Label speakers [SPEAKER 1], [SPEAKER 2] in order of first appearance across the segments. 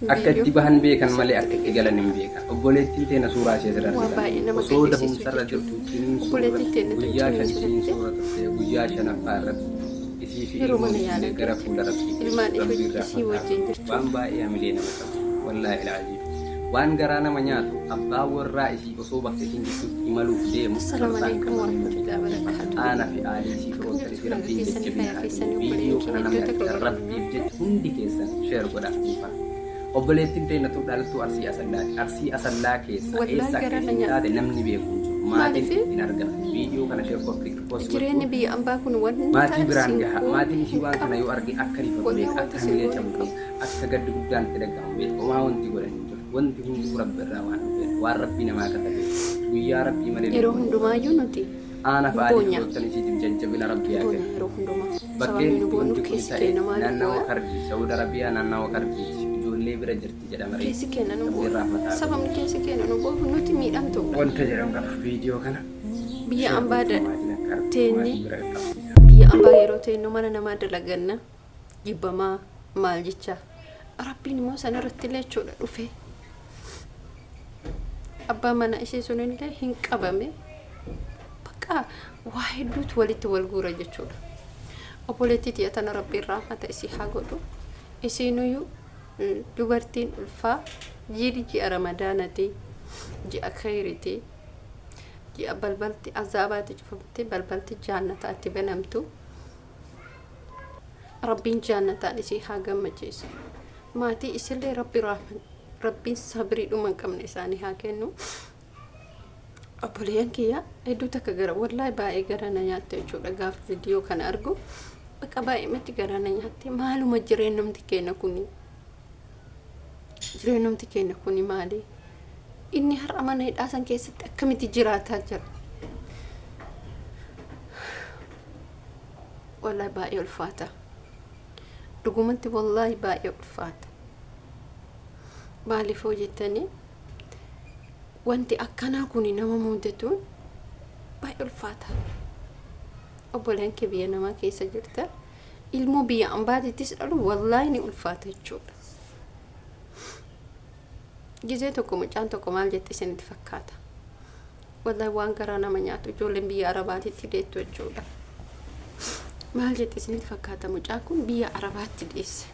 [SPEAKER 1] Akka
[SPEAKER 2] Viidiyoo
[SPEAKER 1] itti bahan beekan malee akka
[SPEAKER 2] sirriitti
[SPEAKER 1] itti galan hin beekan. Obboleettiin teena suuraa ishee asirra
[SPEAKER 2] Waan
[SPEAKER 1] argitan.
[SPEAKER 2] baay'ee nama
[SPEAKER 1] Osoo
[SPEAKER 2] gaddisiisu
[SPEAKER 1] dahumsarra
[SPEAKER 2] jechuudha.
[SPEAKER 1] jirtu ciniinsuu
[SPEAKER 2] Obboleettiin
[SPEAKER 1] irratti
[SPEAKER 2] teenya tun
[SPEAKER 1] guyyaa 5
[SPEAKER 2] ciniinsu
[SPEAKER 1] ciniinsuu irra turte guyyaa shanaffaa irratti isii fi
[SPEAKER 2] Yeroo
[SPEAKER 1] ilmoon
[SPEAKER 2] mana
[SPEAKER 1] isiillee
[SPEAKER 2] yaalaa
[SPEAKER 1] gara
[SPEAKER 2] geesse
[SPEAKER 1] fuula Rabbii
[SPEAKER 2] ilmaan
[SPEAKER 1] geessu Rabbiin
[SPEAKER 2] isii
[SPEAKER 1] rahmata haa
[SPEAKER 2] wajjin
[SPEAKER 1] godhu. Waan
[SPEAKER 2] jechuudha.
[SPEAKER 1] baay'ee hamilee nama cabsu. Wallaahi al'aziim. Waan garaa nama nyaatu abbaan warraa isii osoo bakka isiin jirtutti imaluuf deemu
[SPEAKER 2] Assalaamu
[SPEAKER 1] tarsaan
[SPEAKER 2] alaikum
[SPEAKER 1] qabamee mana
[SPEAKER 2] warahmatullahi
[SPEAKER 1] hidhaa.
[SPEAKER 2] wabarakatuh.
[SPEAKER 1] Aana fi aalii isii
[SPEAKER 2] Akkam
[SPEAKER 1] firoottan
[SPEAKER 2] jirtu
[SPEAKER 1] isii
[SPEAKER 2] nagaa
[SPEAKER 1] Rabbiin
[SPEAKER 2] keessanii
[SPEAKER 1] jajjabina
[SPEAKER 2] fayyaa
[SPEAKER 1] haa kennu.
[SPEAKER 2] keessanii
[SPEAKER 1] Viidiyoo
[SPEAKER 2] obboleeyyan
[SPEAKER 1] kana
[SPEAKER 2] keenya
[SPEAKER 1] namni
[SPEAKER 2] iddoo takka
[SPEAKER 1] argitan Rabbiif
[SPEAKER 2] garuu
[SPEAKER 1] jecha hundi keessan share godhaa dhiifama. Obboleettiin teenna tun dhalattuu Arsii Asallaati. Arsii Asallaa keessaa
[SPEAKER 2] Wallaahi
[SPEAKER 1] eessa akka
[SPEAKER 2] garaa na
[SPEAKER 1] isiin taate
[SPEAKER 2] nyaatte.
[SPEAKER 1] namni beeku hin jiru. Maatiin
[SPEAKER 2] Maaliif
[SPEAKER 1] itti hin argamne. Viidiyoo kana share copy link post
[SPEAKER 2] jireenyi
[SPEAKER 1] gochuun
[SPEAKER 2] biyya ambaa kun wanta
[SPEAKER 1] maatii biraan
[SPEAKER 2] sin
[SPEAKER 1] gaha.
[SPEAKER 2] goone
[SPEAKER 1] Maatiin isii
[SPEAKER 2] hin
[SPEAKER 1] waan kana
[SPEAKER 2] qabu.
[SPEAKER 1] yoo arge akka rifatu
[SPEAKER 2] Wallaahi
[SPEAKER 1] beeka,
[SPEAKER 2] wanta
[SPEAKER 1] akka
[SPEAKER 2] sin
[SPEAKER 1] hamilee
[SPEAKER 2] goone
[SPEAKER 1] cabu
[SPEAKER 2] hin qabu.
[SPEAKER 1] beeka, akka gaddi guddaan itti dhaga'amu beeka. Homaa wanti godhan hin jiru. Wanti hunduu Rabbi irraa waan dhufeedha. Waan Rabbii namaa katabeedha. Guyyaa Rabbii malee
[SPEAKER 2] Yeroo
[SPEAKER 1] lubbuun hin
[SPEAKER 2] hundumaayyuu
[SPEAKER 1] dabartu.
[SPEAKER 2] nuti
[SPEAKER 1] Aana
[SPEAKER 2] hin
[SPEAKER 1] fi aalii
[SPEAKER 2] boonya.
[SPEAKER 1] firoottan isiitiif jajjabina Rabbi
[SPEAKER 2] Hin
[SPEAKER 1] haa
[SPEAKER 2] boonya
[SPEAKER 1] kennu.
[SPEAKER 2] yeroo hundumaa. Sababni
[SPEAKER 1] Bakkeen
[SPEAKER 2] nu
[SPEAKER 1] itti
[SPEAKER 2] boonnuuf
[SPEAKER 1] wanti kuni
[SPEAKER 2] keessi
[SPEAKER 1] ta'e
[SPEAKER 2] keenya maaliif
[SPEAKER 1] naannawa
[SPEAKER 2] booya?
[SPEAKER 1] Karjii, Saud Arabiyaa naannawa Karjiiti. Ijoollee bira jirti jedhama reefu.
[SPEAKER 2] Keessi keenya nu
[SPEAKER 1] Rabbiin
[SPEAKER 2] booya.
[SPEAKER 1] rahmata haa godhuuf.
[SPEAKER 2] Sababni keessi keenya nu boohu nuti miidhamtuudha.
[SPEAKER 1] Wanta jedhamu qaba. Viidiyoo kana
[SPEAKER 2] Biyya
[SPEAKER 1] share
[SPEAKER 2] ambaa
[SPEAKER 1] gochuun
[SPEAKER 2] da-
[SPEAKER 1] maatiin akka argu
[SPEAKER 2] teenye
[SPEAKER 1] maatii bira qaqqabsiisa.
[SPEAKER 2] biyya ambaa yeroo teenyu mana namaa dalaganna jibbamaa maal jecha Rabbiin immoo sanarratti illee jechuudha dhufe abbaa mana ishee sunillee hin qabame bakka waa hedduutu walitti wal guura jechuudha. Obboleettii tiyya tana Rabbiin rahmata isii haa godhu. Isiinuyyuu dubartiin ulfaa jiini ji'a ramadaanati ji'a khayriti ji'a balbalti azaabaati cufamte balbalti jaannataatti banamtu. Rabbiin jaannataan isii haa gammachiisu. Maatii isillee Rabbi Rabbiin sabrii dhuma hin qabne isaanii haa kennu. Obboleeyyan kiyya hedduu takka gara wallaahi baay'ee gara na nyaatte jechuudha gaafa viidiyoo kana argu. Bakka baay'eematti gara na nyaatte maaluma jireenyumti keenya kuni jireenyumti keenya kuni maali? Inni har'a mana hidhaa san keessatti akkamitti jiraataa jira? Wallaahi baay'ee ulfaata. Dhugumatti wallaahi baay'ee ulfaata. Maaliif hoo jettanii wanti akkanaa kun nama mudatuun baay'ee ulfaata. Obboleen kee biyya namaa keessa jirta. Ilmoo biyya ambaatittis dhalu wallaahi ni ulfaata jechuudha. Gizee tokko mucaan tokko maal jette isinitti fakkaata? Wallahi waan garaa nama nyaatu ijoolleen biyya Arabaatitti deettu jechuudha. Maal jette isinitti fakkaata mucaan kun biyya Arabaatti deesse.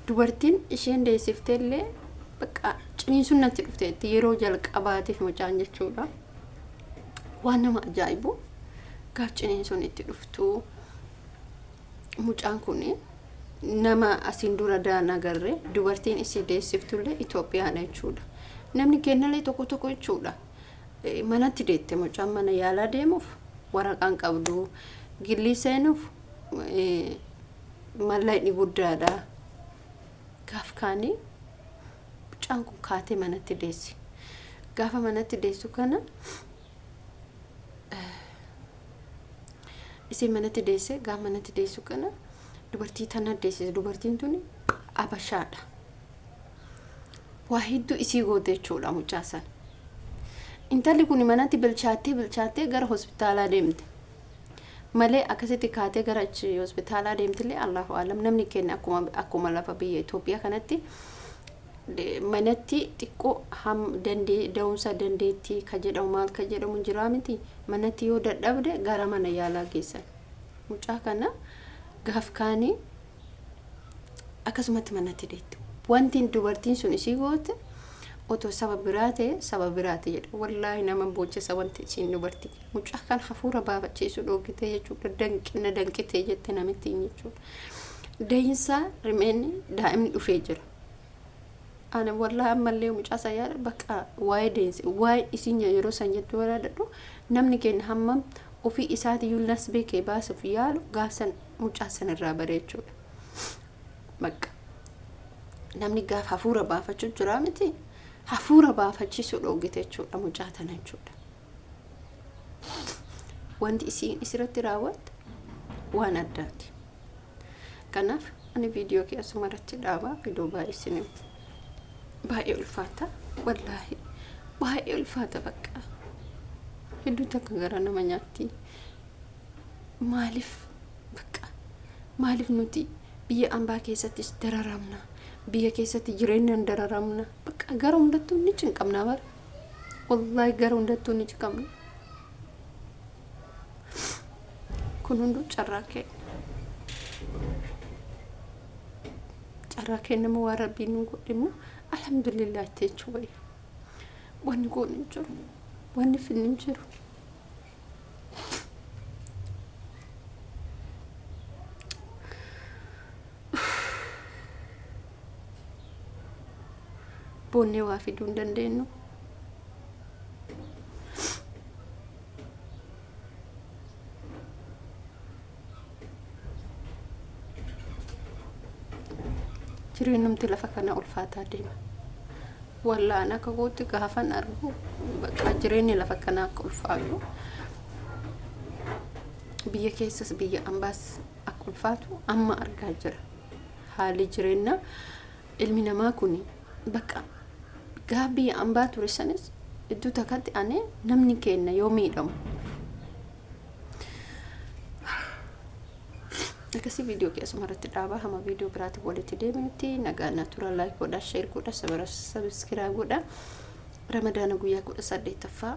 [SPEAKER 2] Dubartiin isheen deessiftee illee bakka ciniinsuun natti dhufteetti yeroo jalqabaatiif mucaan jechuudha. Waan nama ajaa'ibu gaaf ciniinsuun itti dhuftu mucaan kun nama asiin dura daan agarre dubartiin isii deessiftullee Itoophiyaadha jechuudha. Namni kennallee tokko tokko jechuudha. Manatti deette mucaan mana yaalaa deemuuf waraqaan qabdu gillii seenuuf mallaqni guddaadha. Gaaf kaanii mucaan kun kaatee manatti deessi. Gaafa manatti deessu kana isiin manatti deesse gaafa manatti deessu kana dubartii tana deessise dubartiin tuni abashaadha. Waa hedduu isii goote jechuudha mucaa sana. Intalli kun manatti bilchaattee bilchaattee gara hospitaalaa deemte. Malee akkasitti kaatee gara achi hospitaalaa deemtillee Allahu alam namni keenya akkuma akkuma lafa biyya Itoophiyaa kanatti manatti xiqqoo ham dandee da'umsa dandeettii ka jedhamu maal ka jedhamu hin jiraa miti manatti yoo dadhabde gara mana yaalaa geessan mucaa kana gaaf kaanii akkasumatti manatti deette wanti dubartiin sun isii goote otoo saba biraa ta'e saba biraati jedha wallaahi nama boochisa wanti isiin dubartii mucaa kan hafuura baafachiisu dhoogitee jechuudha danqina danqitee jette namittiin jechuudha dahinsaa rimeenni daa'imni dhufee jira Ana wallahi ammallee mucaa san yaada bakka waa'ee deensi waa'ee isiin yeroo san jettu yaadadhu namni keenya hammam ofii isaatiyyuu nasbee kee baasuuf yaalu gaaf san mucaa san irraa bare jechuudha. Bakka namni gaaf hafuura baafachuu jira miti hafuura baafachiisuu dhoogite jechuudha mucaa tana jechuudha. Wanti isiin isirratti raawwatte waan addaati. Kanaaf ani viidiyoo kee asuma irratti dhaaba viidiyoo baay'ee isin baay'ee ulfaata wallaahi baay'ee ulfaata bakka hedduu takka gara nama nyaatti maaliif bakka maaliif nuti biyya ambaa keessattis dararamna Biyya keessatti jireenyaan dararamna. Bakka gara hundattuu ni cinqamna bara. Wallaahi gara hundattuu ni cinqamna. Kun hunduu carraa keenya. Carraa keenya immoo waan rabbiin nu godhe immoo alhamdulillah jechuu wayya. Wanni goonu hin jiru. Wanni finni hin jiru. Boonnee waa fiduu hin dandeenyu. Jireenyumti lafa kana ulfaataa deema. Wallaan akka kootti gaafan argu bakka jireenyi lafa kanaa akka ulfaatu biyya keessas biyya ambaas akka ulfaatu amma argaa jira. Haalli jireenyaa ilmi namaa kun bakka gaaf biyya ambaa ture sanis iddoo takkatti ani namni keenya yoo miidhamu akkasii viidiyoo keessuma irratti dhaabaa. Hama viidiyoo biraatti walitti deebinutti nagaa na tura. Like godha, share godha, subscribe godha. Ramadaana guyyaa 18ffaa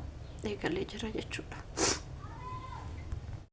[SPEAKER 2] eegalee jira jechuudha.